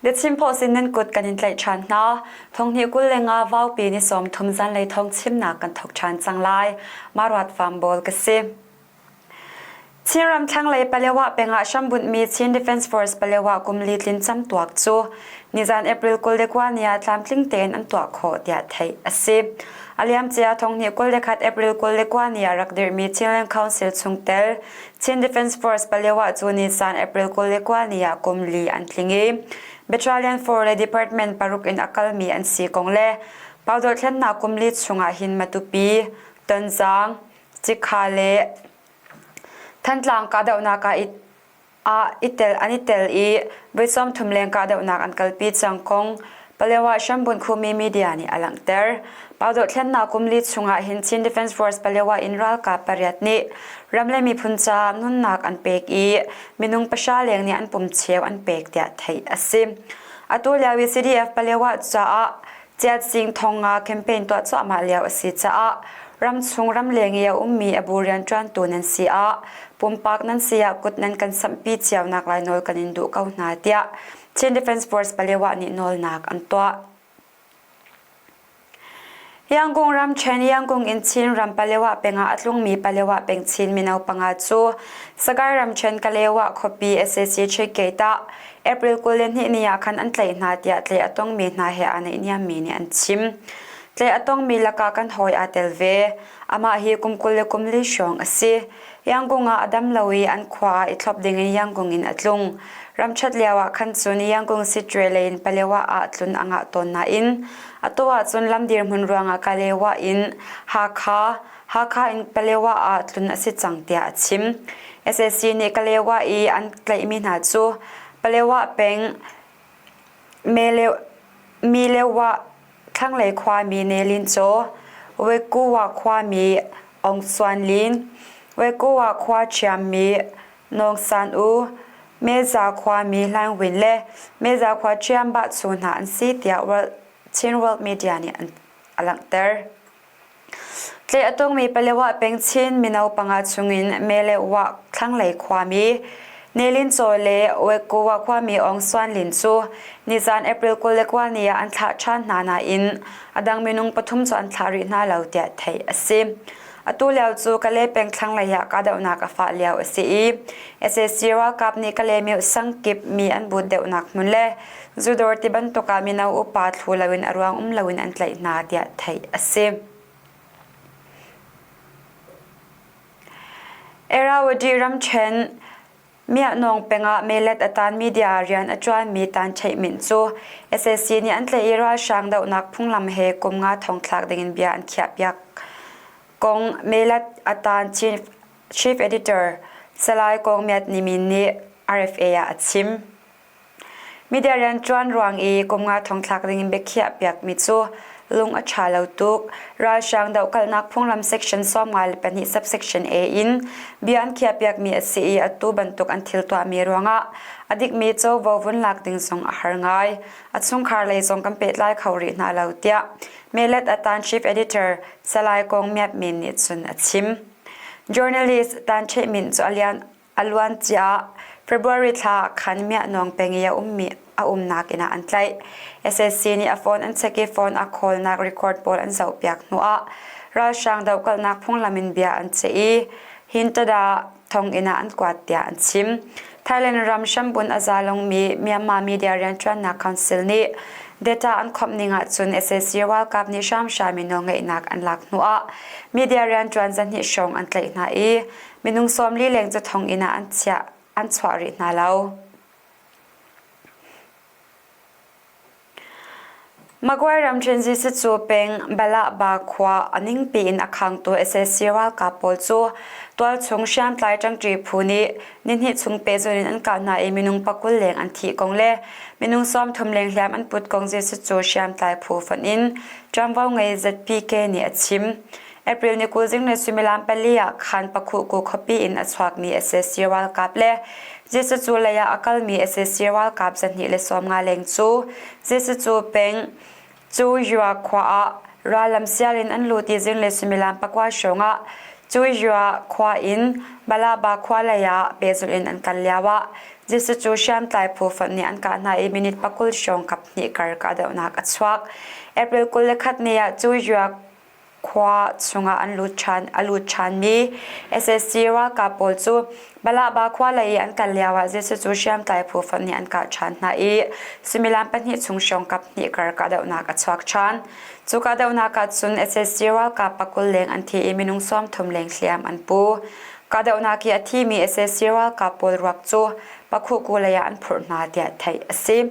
Biachim phaw sin nan kut kan in tlaih ṭhan hna. Thonghnih 25 vaupi ni 30 zanlei thong chimnak kan thok ṭhan cang lai. Maruat Fambawl ka si. Chinram thlanglei Palewa peng ah hrambunhmi Chin Defence Force Palewa kum li tlin camtuak cu nizan April 29 ni ah tlamtling tein an tuah khawh tiah theih a si. A liamcia thonghnih 21 April 29 ni ah rak dirhmi Chinland Council chungtel Chin Defence Force Palewa cu nizan April 29 ni ah kum li an tling i Battalion 4 le Department paruk in a kalmi an si kong le Powder thlennak kum li chungah hin Matupi, Tonzang, Cikha le Thantlang kahdohnak ah an i tel i voi 30 leng kahdohnak an kalpi cang kong Palewa Hrambun Khumi media nih a langhter. Pau dohthlennak kum li chungah hin Chin Defence Force Palewa in ralkap pariat nih ram le miphun ca nunnak an pek i minung pahra leng nih an pum cheu an pek tiah theih a si. Atu lio i CDF Palewa caah Chiat Sing Thong nga campaign tuah cuahmah lio a si caah ramchung ramleng i a ummi a bu rianṭuantu nan si ah pumpak nan si ah kut nan kan samhpi cio nak lai nawl kan in duh ko hna tiah Chin Defence Force Palewa nih nawlnak an tuah. Yangon ramṭhen Yangon in Chin ram Palewa peng ah a tlungmi Palewa peng Chin mino panga cu Sagaing ramṭhen Kalewa khuapi sac Checkgate ah April 22 ni ah khan an tlaih hna tiah tlaih a tongmi hna he aa naihniammi nih an chim. Tlaih a tongmi lakah kan hawi aa tel ve. Amah hi kum 24 hrawng a si. Yangon ah a dam lo i an khua ah i thlop dingin Yangon in a tlung. Ramṭhat lio ah khan cun Yangon Sitre lei in Palewa ah tlun a ngah tawn nain atu ahcun lam dirhmun ruangah Kalewa in Hakha, Hakha in Palewa ah tlun a si cang tiah a chim. SAC nih Kalewa i an tlaihmi hna cu Palewa peng Milewa thlanglei khuami Ne Lin Caw, Wekuwa khuami Aung Suan Lin, Wekuwa khua ṭhiammi Nawng San U, Meza khuami Hlaing Win le Meza khua ṭhiam Bah Chu hna an si tiah Chin World Media nih a langhter. Tleh a tongmi Palewa peng Chin mino panga chungin Melewa thlanglei khuami Nelin Caw le Wekuwa khuami Aung Suan Lin cu nizan April 29 ni ah an thlah ṭhan hna nain a dang minung pathum cu an thlah rih hna lo tiah theih a si. Atu lio cu Kalay peng thlanglei ah kahdohnak a fah lio a si i sac ralkap nih Kalaymyo sangkip mi an but deuhnak hmun le Zudawr ti bantuk ah mino upa thlu loin a ruang um loin an tlaih hna tiah theih a si. Irrawaddy ramṭhen Miahnawng peng ah melet a tan media rian a ṭuanmi Tan Ṭheih Min cu sac nih an tlaih i ralhrang dohnak phunglam he kum nga thong thlak dingin bia an khiahpiak kong melet a tan Chief Editor Salai Kong Myat Ni Min nih RFA ah a chim. Media rianṭuan ruang i kum nga thongthlak dingin biakhiah piakmi cu lung a ṭha lo tuk. Ralhrang dohkalhnak phunglam section 52 subsection A in bia an khiahpiakmi a si i atu bantuk an thil tuahmi ruangah a dikmi covo vun lak ding zong a har ngai. A chungkhar lei zong kan pehtlai kho rih hna lo tiah Melet Atan Chief Editor Salai Kong Myat Min nih cun a chim. Journalist Tan Ṭheh Min cu a lian A luancia February thla ah khan Miahnawng peng i a ummi a umnak inn ah an tlaih. SAC nih a phone an check i phone a callnak record pawl an zohpiak hnuah ralhrang dohkalhnak phunglam in bia an ceih i Hintada thonginn ah an kuat tiah an chim. Thailand ram hrambun a za longmi Myanmar Media Rianṭuannak Council nih data an khawmh ning ahcun sac ralkap nih hramhram in nawlngeihnak an lak hnuah media rianṭuan zahnih hrawng an tlaih hna i Minung 40 leng cu thonginn ah an chiah an chuah rih hna lo. Magway ramṭhen Zisicu peng Balahba khua a ningpi in a khangtu sac ralkap pawl cu tualchung hriamtlai ṭangṭi phu nih nihnih chung pehzulh in an kah hna i minung pakul leng an thih kong le minung 30 leng hliam an put kong Zisicu hriamtlai phu fonh in ṭuanvo ngei ZPK nih a chim. April ni 20 zinglei suimilam pali ah khan Pakhuhku khuapi in a chuakmi sac ralkap le Jesucu lei ah a kalmi sac ralkap 250 leng cu Jesucu peng Cu Yua khua ah rallam sial in an lut i zinglei suimilam pakua hrawng ah Cu Yua khua in Balaba khua lei ah pehzulh in an kal lio ah Jesuh cu hriamtlai phu fonh nih an kah hna i minute pakul hrawng kap hnih kar kahdohnak a chuak. April 21 ni ah cu Yuak khua chungah an lut ṭhan a lut ṭhanmi SSC ralkap pawl cu Balaba khua lei i an kal lioah Jesuh cu hriamtlai phu fonh nih an kah ṭhan hna i suimilam pahnih chung hrawng kap hnih kar kahdohnak a chuak ṭhan. Cu kahdohnak ah cun SSC ralkap pakul leng an thi i minung 30 leng hliam an pu. Kahdohnak i a thimi SSC ralkap pawl ruak cu Pakhuku lei ah an phurh hna tiah theih a si.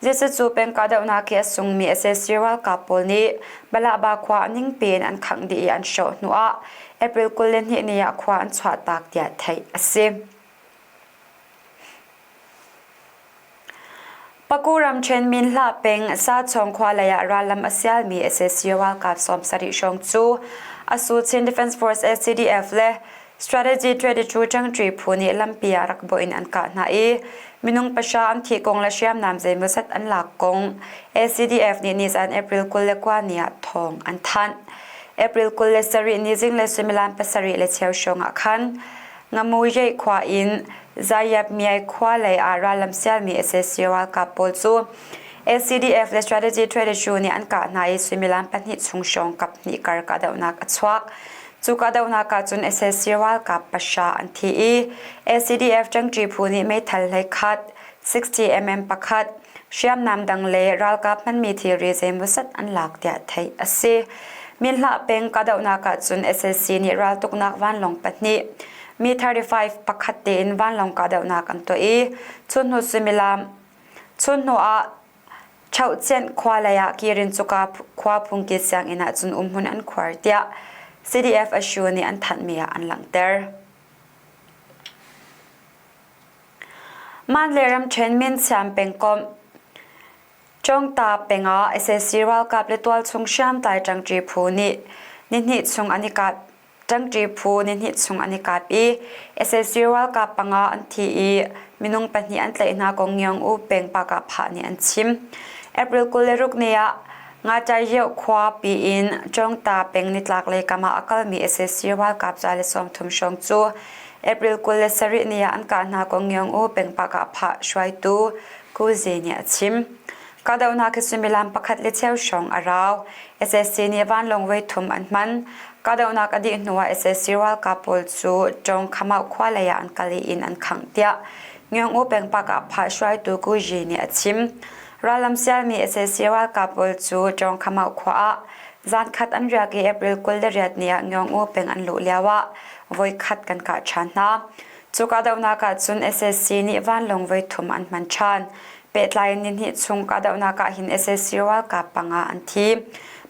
Jesuh cu peng kahdohnak i a sungmi sac ralkap pawl nih Balaba khua a ningpi in an khangh dih i an hrawh hnuah April 22 ni ah khua an chuahtak tiah theih a si. Paku ramṭhen Minhla peng Sachawng khua lei ah rallam a sialmi sac ralkap 70 hrawng cu Asu Chin Defense Force SCDF le Strategy 22 ṭangṭi phu nih lampi ah rak bawh in an kah hna i minung pahra an thih kong le hriamnam zeimawzat an lak kong ACDF nih nizan April 29 ni ah thawng an thanh. April 27 ni zinglei suimilam pasarih le cheu hrawng ah khan Ngamuyei khua in Zayap Myai khua lei ah rallam sialmi sac ralkap pawl cu ACDF le Strategy 22 nih an kah hna i suimilam pahnih chung hrawng kap hnih kar kahdohnak a chuak. Cu kahdohnak ah cun sac ralkap pahra an thi i ACDF ṭangṭi phu nih meithal hleikhat, 60 mm pakhat, hriamnam dang le ralkap hmanmi thilri zeimawzat an lak tiah theih a si. Minhlah peng kahdohnak ah cun sac nih raltuknak vanlawng pahnih, Mi-35 pakhat tein vanlawng kahdohnak an tuah i chunhnu suimilam chunhnu ah Chohcenh khua lei ah Kirin cuka khua phungki sianginn ah cun umhmun an khuar tiah CDF Ashu nih an thanhmi ah an langhter. Manle ramṭhen Minsiam pengkomh Cawngta peng ah sac ralkap le tualchung hriamtlai ṭangṭi phu nih nihnih chung an i kap Ṭangṭi phu nihnih chung an i kap i sac ralkap panga an thi i minung pahnih an tlaih hna kong Ngiang U peng Pakahphah nih an chim. April 26 ni ah Ngataiyeuh khua piin Cawngta peng nitlaklei kam ah a kalmi sac ralkap 130 hrawng cu April 27 ni ah an kah hna kong Ngiang U peng Pakahphah hruaitu Ku Zi nih a chim. Kahdohnak hi suimilam pakhat le cheu hrawng a rau. SAC nih vanlawng voi thum an hman. Kahdohnak a dih hnuah SAC ralkap pawl cu Ṭawng Khamau khua lei ah an kal i inn an khangh tiah Ngiong U peng pak ah phah hruaitu Ku Yi nih a chim. Rallam sialmi SAC ralkap pawl cu Ṭawng Khamau khua ah zankhat an riak i April 28 ni ah Ngiong U peng an luh lioah voikhat kan kah ṭhan hna. Cu kahdohnak ah cun SAC nih vanlawng voi thum an hman ṭhan. Pehtlai in nihnih chung kahdohnak ah hin sac ralkap panga an thi.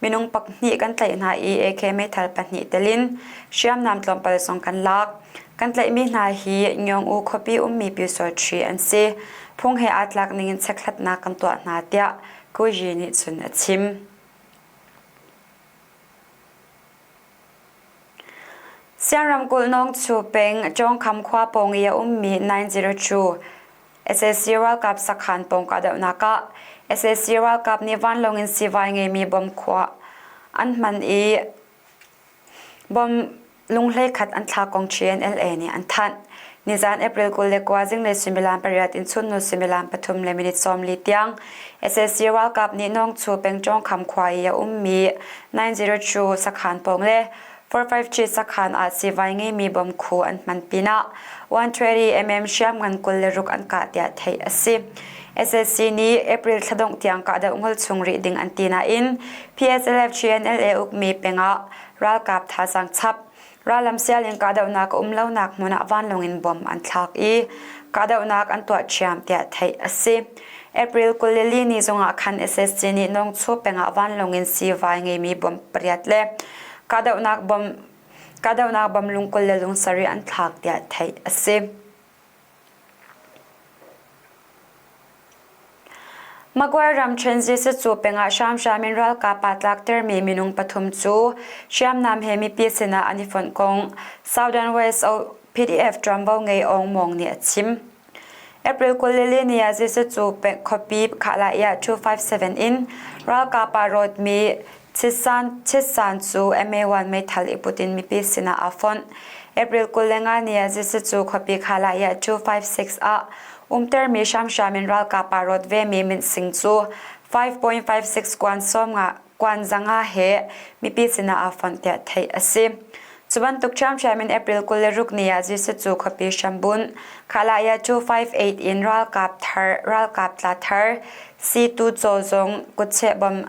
Minung pahnih kan tlaih hna i AK meithal pahnih telin hriamnam tlawmpal zong kan lak. Kan tlaihmi hna hi Ngyong U khuapi ummi Pyusawṭhi an si. Phung he aa tlak ningin chekhlatnak kan tuah hna tiah Kuyi nih cun a chim. Sian ramkulh Nawngchu peng Cawngkham khua pawng i a ummi 902 sac ralkap sakhan pawng kahdohnak ah sac ralkap nih vanlawng in siivai ngeimi bom khua an hman i bom lunghlei khat an thlak kong TNLA nih an thanh. Nizan April 29 zinglei suimilam pariat in chunnu suimilam pathum le minute 40 tiang sac ralkap nih Nawngchu peng Cawngkham khua i a ummi 902 sakhan pawng le 453 sakhan ah siivai ngeimi bom khu an hman pinah 120 mm hriamngan 26 an kah tiah theih a si. SSC nih April thla dongh tiang kahdoh ngol chung rih ding an ti nain PSLF GNLA ukmi pengah ralkap thazaang chap rallam sial in kahdohnak a um lonak hmun ah vanlawng in bom an thlak i kahdohnak an tuah ṭhiam tiah theih a si. April 24 ni zongah khan SSC nih Nawngchu pengah vanlawng in siivai ngeimi bom pariat le kahdohnak bom kahdohnak bom lung kul le lung sarih an thlak tiah theih a si. Magway ramṭhen Jesuh pengah hramhram in ralkap aa tlaktermi minung pathum cu hriamnam he mipi sinah an i fonh kong Southern West PDF ṭuanvo ngei Aung Mawng nih a chim. April 24 ni ah Jesuh khuapi Khahlaiah 257 in ralkap aa rawtmi Chisan cu MA1 meithal i put in mipi sinah aa fonh. April 25 ni ah Zisicu khuapi Khalaya 256 ah umtermi hramhram in ralkap aa rawt vemi Mint Sing cu 5.56 kuan sawmnga kuan zanga he mipi sinah aa fonh tiah theih a si. Cu bantuk ṭhiamṭhiam in April 26 ni ah Zisicu khuapi hrambunh Khalaya 258 in ralkap thar ralkap tla thar C2 caw zong kutcheh bom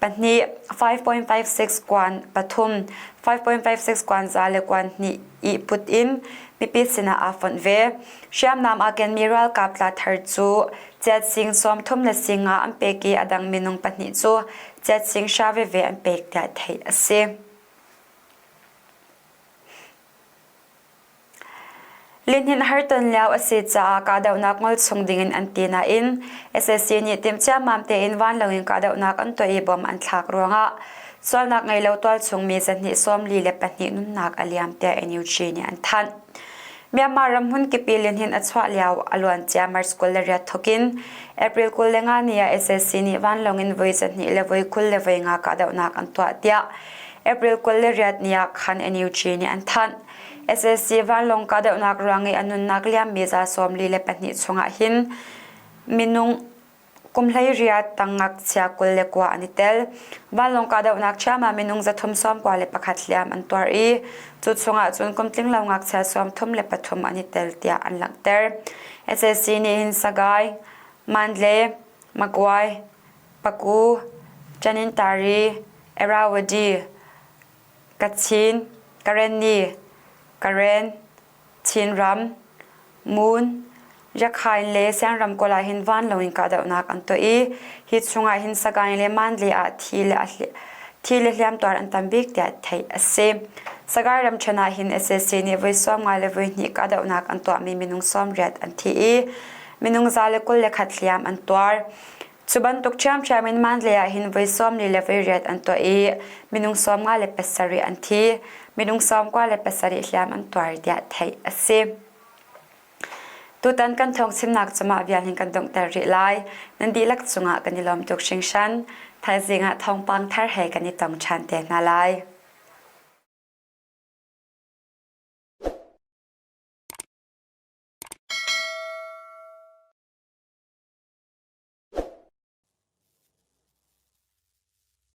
pahnih 5.56 kuan pathum 5.56 kuan za le kuan hnih i put in mipi sinah aa fonh ve. Hriamnam aa kenmi ralkap tla thar cu chiat sing 30 le sing nga an pek i a dang minung pahnih cu chiat sing hra veve an pek tiah theih a si. Lihninh harton lio a si caah kahdohnak ngol chung dingin an ti nain sac nih timh ciammam tein vanlawng in kahdohnak an tuah i bom an thlak ruangah sualnak ngei lo tualchung mi zahnih 44 nunnak a liam tiah NUG nih an thanh. Myanmar ram hmun kip i lihninh a chuah lio a luancia March 28 thawk in April 25 ni ah sac nih vanlawng in voi zahnih le voi 25 kahdohnak an tuah tiah April 28 ni ah khan NUG nih an thanh. SSC vanlawng kahdohnak ruang i a nunnak liammi za 42 chungah hin minung kum 18 tang ngakchia 29 an i tel. Vanlawng kahdohnak ṭhiam ah minung 391 hliam an tuar i cu chungah cun kum tlinglo ngakchia 33 an i tel tiah an langhter. SSC nih hin Sagaing, Mandalay, Magway, Paku, Tanintari, Irrawaddy, Kachin, Karenni, Karen, Chinram, Moon, Yakhain le Sianram kawl ah hin vanlawng in kahdohnak an tuah i hi chungah hin Sagaing le Mandalay ah thi le thi le hliamtuar an tam bik tiah theih a si. Sagaing ramṭhen ah hin sac nih voi 50 le voi hnih kahdohnak an tuahmi minung 80 an thi i minung 121 hliam an tuar. Cu bantuk ṭhiamṭhiam in Mandalay ah hin voi 40 le voi riat an tuah i minung 57 an thi, minung 97 hliam an tuar tiah theih a si. Tutan kan thawngchimnak cumah vial hin kan donghter rih lai. Nan dihlak cungah kan i lawm tuk hringhran. Thaizing ah thawngpang thar he kan i tong ṭhan te hna lai.